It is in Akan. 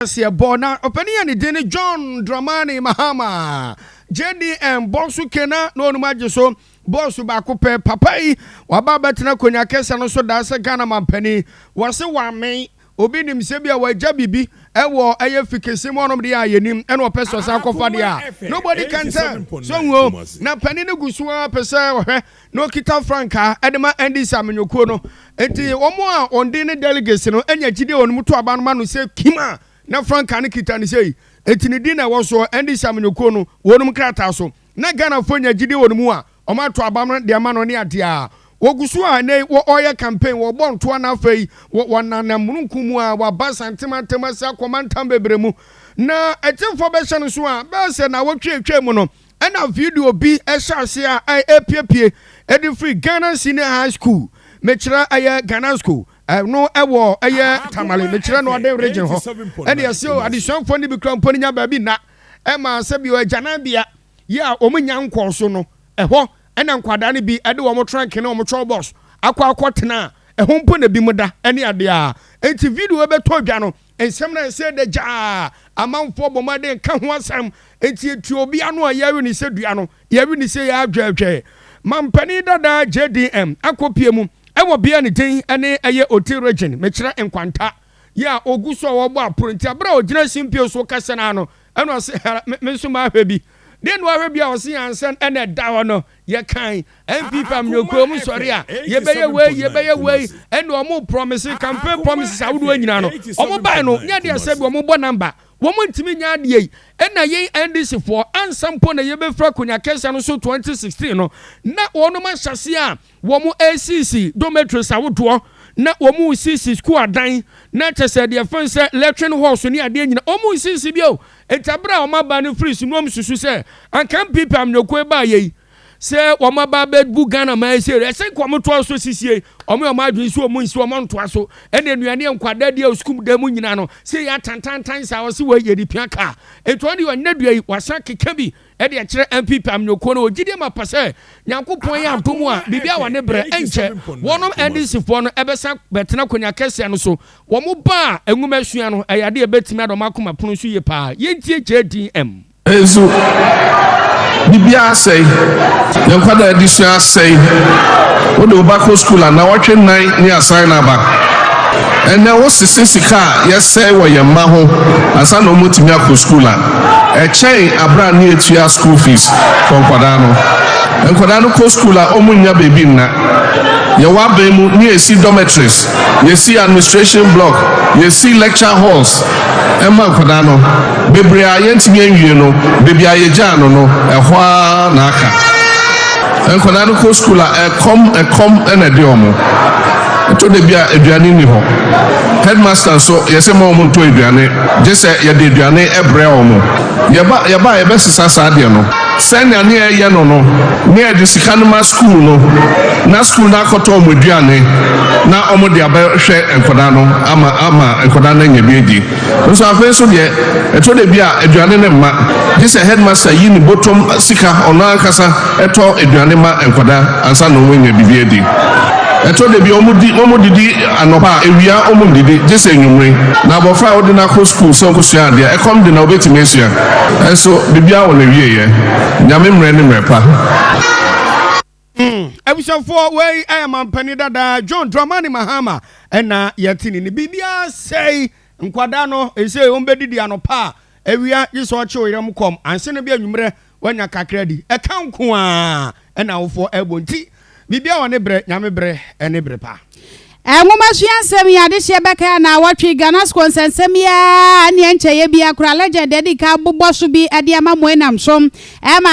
Aseɛ bɔ na ɔpanin a ne din ne John Dramani Mahama, JDM, bɔ so kena na ɔnum agye so bɔɔso baako pɛ. Papa yi waba abɛtena akonnwa kɛseɛ no so daa sɛ Ghana mampanin. Wɔse wamen obi nim sɛ bi a wagya biribi ɛwɔ ɛyɛ fikese mu ɔnom deɛ a yɛnim ɛna ɔpɛ sɛ ɔsan kɔfa deɛ a nobody can tell. So huo na panin no gu so ara pɛ sɛ ɔhwɛ na ɔkita frankaa ɛde ma NDC amenyokuo no. Nti wɔn a wɔn din ne delegates no anya gyidie wɔn mu to aba no ma no sɛ kim a na frankaa no kita ne sɛ eti ne din na ɛwɔ soɔ, NDC amenyokuo no wɔnom krataa so, na Ghanafoɔ nya gyidie wɔ ne mu a wɔn ato aba no de ama no ne adeɛ a wɔgu so a ne wɔyɛ campaign, wɔbɔ ntoa. Na afei wɔnanam mununkum mu a wɔaba Santemantam ase akɔma ntam bebree mu na ɛkyɛnfoɔ bɛhyɛ no so a bɛyɛ sɛ na wɔtwe atwa mu no, ɛna video bi ɛhyɛ ase a ɛpiepie ɛde firi Ghana Senior High School, mekyerɛ ɛyɛ Ghana School ɛno ɛwɔ ɛyɛ Tamale, mekyerɛ no ɔden region hɔ. Ɛne ɛsɛ o adesuafoɔ no bi kura mpo no nya baabi na ɛma sɛ bi agyanabea yi a wɔn nya nkɔɔ so no ɛhɔ, ɛna nkwadaa no bi ɛde wɔn trunk ne wɔn chalk box akɔ akɔtena ɛho mpo na bi mu da ɛne adeɛ a. Nti video bɛtɔ dwa no, nsɛm na ɛsɛ de gyaa amanfoɔ bɔ mmɔden ka ho asɛm. Nti etu obi ano a yɛwe ne sɛ dua no yɛwe ne sɛ yɛ adwɛdwɛ. Mampanin dada JDM akɔpie mu ɛwɔ bea ne din ɛne ɛyɛ Oti Region, mekyerɛ Nkwanta yɛ a ogu so a wɔbɔ aporo. Nti abere a ogyina simpie so kasa n'ano ɛna ɔsɛ me nso maa hwɛ bi deɛ no ahwɛ bi a ɔsi yansan ɛna ɛda hɔ no yɛkan NPP amanyɔkuo mu sɔre a yɛbɛyɛ wei, yɛbɛyɛ wei, ɛna ɔmo promise, campaign promises ahodoɔ nyinaa no ɔmo baa no nyɛ deɛ sɛ bi ɔmo bɔ number wɔn ntumi nya adeɛ yi. Ɛna yɛn NDC foɔ ansa mpo na yɛbɛfira akonnwa kɛseɛ no so 2016 no na wɔn ahyɛse a wɔn esisi dormitories ahodoɔ na wɔn sisi school adan na kyɛ sɛ deɛ fɛn sɛ latrine halls ne adeɛ nyina wɔn sisi bio. Eti abere a wɔn aba no firi so na wɔn susu sɛ anka NPP amanyɔkuo ba yɛ yi sɛ wɔn aba abɛbu Ghana man ɛsɛ ɛsɛ nka wɔn toa so sisie wɔn yɛ wɔn adwene si wɔn nsi wɔn ntoa so. Ɛna nnuane nkwadaa deɛ sukuu dan mu nyinaa no sɛ yɛ atantantan saa wɔsi wɔ yɛ de pia kaa. Etu wɔn deɛ wɔn dua yi wasan keka bi ɛde ɛkyerɛ NPP amanyɔkuo no. Ogyidie ma pɛ sɛ Nyankopɔn yɛ adom a biribi a wɔne brɛ ɛnkyɛ wɔnom NDC foɔ no ɛbɛsa bɛtena akonnwa kɛseɛ no so. Wɔn ba a nwoma sua no ɛyɛ adeɛ ɛbɛtumi adɔm akoma pono so yie paa. Yɛntie JDM. Nso biribiara asɛe, yɛn nkwadaa adesua asɛe. Wode wo ba kɔ school a na wɔtwe nan ne asan no aba. Ɛnɛ wosese sika a yɛsɛe wɔ yɛn mma ho ansa na wɔtumi akɔ school a ɛkyɛn abere a ne yɛtua school fees for nkwadaa no. Nkwadaa no kɔ school a wɔn nnya beebi nna. Yɛwɔ abɛn mu ne yɛsi dormitories, yɛsi administration block, yɛsi lecture halls ɛma nkwadaa no bebree a yɛntumi nwie no. Beebi a yɛgyaa no no ɛhɔ ara na aka. Nkwadaa no kɔ school a ɛkɔm ɛkɔm ɛna ɛde wɔn. Ɛtɔ de bi a aduane ni hɔ. Headmaster nso yɛsɛ ma wɔn ntɔ aduane gye sɛ yɛde aduane ɛbrɛ wɔn. Yɛba yɛba a yɛbɛsesa saa adeɛ no sɛnea ne yɛyɛ no no ne yɛde sika no ma school no na school no akɔtɔ wɔn aduane na wɔn de abɛhwɛ nkwadaa no ama nkwadaa no anya bi adi. Nso afei nso deɛ ɛtɔ de bi a aduane no mma gye sɛ headmaster yi ne bɔtɔm sika, ɔno ankasa ɛtɔ aduane ma nkwadaa ansa na wɔn anya biribi adi. Ɛtɔ de bi wɔn di wɔn didi anɔpa a ewia wɔn didi gye sɛ enyimire. Na abɔfra a wɔde no akɔ school sɛ ɔkɔsua adeɛ, ɛkɔm de na obetumi esua? Ɛnso biribiara wɔ n'awie yɛ Nyame mmerɛ ne mmerɛ pa. Abusuafoɔ, wei ɛyɛ mampanin dada John Dramani Mahama ɛna yɛte ne ne biribiara sɛe. Nkwadaa no ɛsɛ wɔn bɛdidi anɔpa a awia gye sɛ ɔkye oyerɛm kɔm anse no bi anwummerɛ wanya kakra di ɛka nko a ɛna awofoɔ ɛbɔ. Nti biribiara wɔ ne berɛ, Nyame berɛ ɛne berɛ pa. Nwoma sua nsɛm yi adehyeɛ bɛka na wɔtwe Ghana School nsɛnsɛm yi a neɛ nkyɛeɛ bi akora legend adi ka bobɔ so bi de ama mo enam so ɛma.